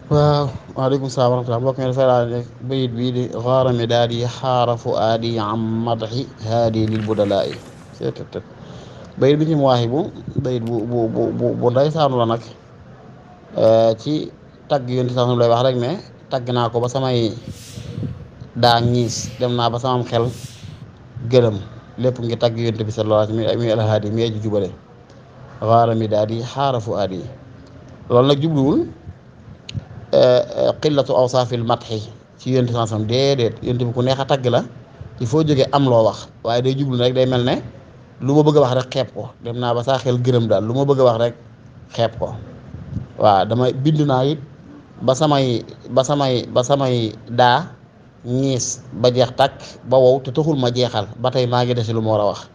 waaw waaleykum salaam wa rahmatulah mbokk mi dafay laaj rek bayit bii di xaarami daal di xaara fu aadi am madaxi haadi lil budalaayi seetet bayit bi ci Mawaahibu bayit bu nday saanu la nag ci tagg yonti sax lay wax rek ne tagg naa ko ba samay daa ñiis dem naa ba samam xel gërëm lépp ngi tagg yonte bi sallallahu alayhi wa sallam mi alhaadi mi aji jubale xaarami daal di xaara fu aadi loolu nag jubluwul qillatu awsaafil matxi ci yonent sansam déedéet yonent bi ku neex a tagg la il faut jógee am loo wax waaye day jublu rek day mel ne lu ma bëgg a wax rek xeeb ko dem naa ba saa xel gërëm daal lu ma bëgg a wax rek xeeb ko waaw dama bind naa it ba samay daa ñiis ba jeex tàkk ba wow te taxul ma jeexal ba tey maa ngi dese lu ma war a wax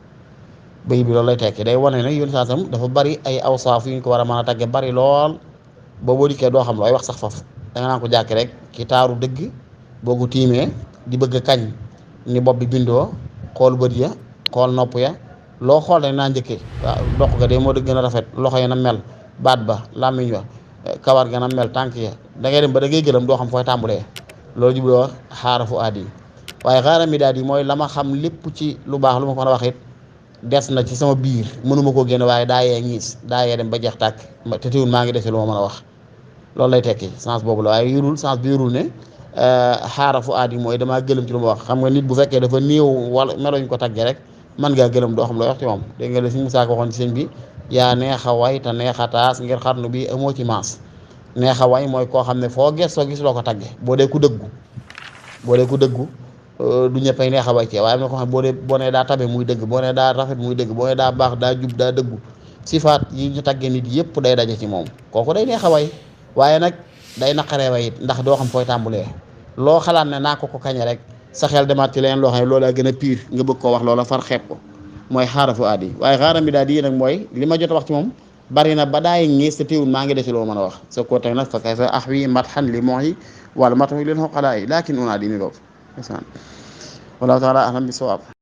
bay bi loolu lay tekki day wane ne yonent sansam dafa bari ay awsaaf yu ñu ko war a mën a tagge bari lool boo dikkee doo xam looy wax sax foofu da nga naan ko jàkk rek ki taaru dëgg boo ko tiimee di bëgg kañ ni bopp bi bindoo xool bët ya xool nopp ya loo xool rek naa njëkkee waaw dox ga de moo di gën a rafet loxo ya na mel baat ba làmmiñ wa kawar ga na mel tànk ya da ngay dem ba da ngay gëlëm doo xam fooy tàmbulee loolu jubloo wax xaara fu aadi waaye xaara mi daal yi mooy la ma xam lépp ci lu baax lu ma ko mën a wax it des na ci sama biir mënuma koo génne waaye daa yee ñiis daa yee dem ba jeex tàkk te teewul maa ngi dese lu ma mën a wax loolu lay tekki sens boobu la waaye yurul sens bi yurul ne xaara fu aadi mooy damaa gëlëm ci lu ma wax xam nga nit bu fekkee dafa néew wala meloñ ko taggee rek man ngaa gëlëm doo xam looy wax ci moom dégg nga la si Musaa ko waxoon ci sëñ bi yaa neex a way te neex a taas ngir xarnu bi amoo ci maas neex a way mooy koo xam ne foo gëstoo gis loo ko tagge boo dee ku dëggu du ñëppay neex a way ci waaye am na ko xam boo nee daa tabe muy dëgg boo nee daa rafet muy dëgg boo nee daa baax daa jub daa dëggu sifaat yi ñu tagge nit yëpp day daje ci moom kooku day neex a way waaye nag day naqaree way it ndax doo xam fooy tàmbulee loo xalaat ne naa ko kañe rek sa xel demaat ci leen loo xam ne loolaa gën a piir nga bëgg koo wax loola far xeeb ko mooy xaara fu aadi waaye xaara mi daal di nag mooy li ma jot a wax ci moom bari na ba daay ñiis te teewul maa ngi def ci loo mën a wax sa ko teg nag fa kay sa ax wi mat xan li mooy wala matawi leen xoqalaa yi laakin unaadi mi boobu wallahu taala ahlam bi sawaab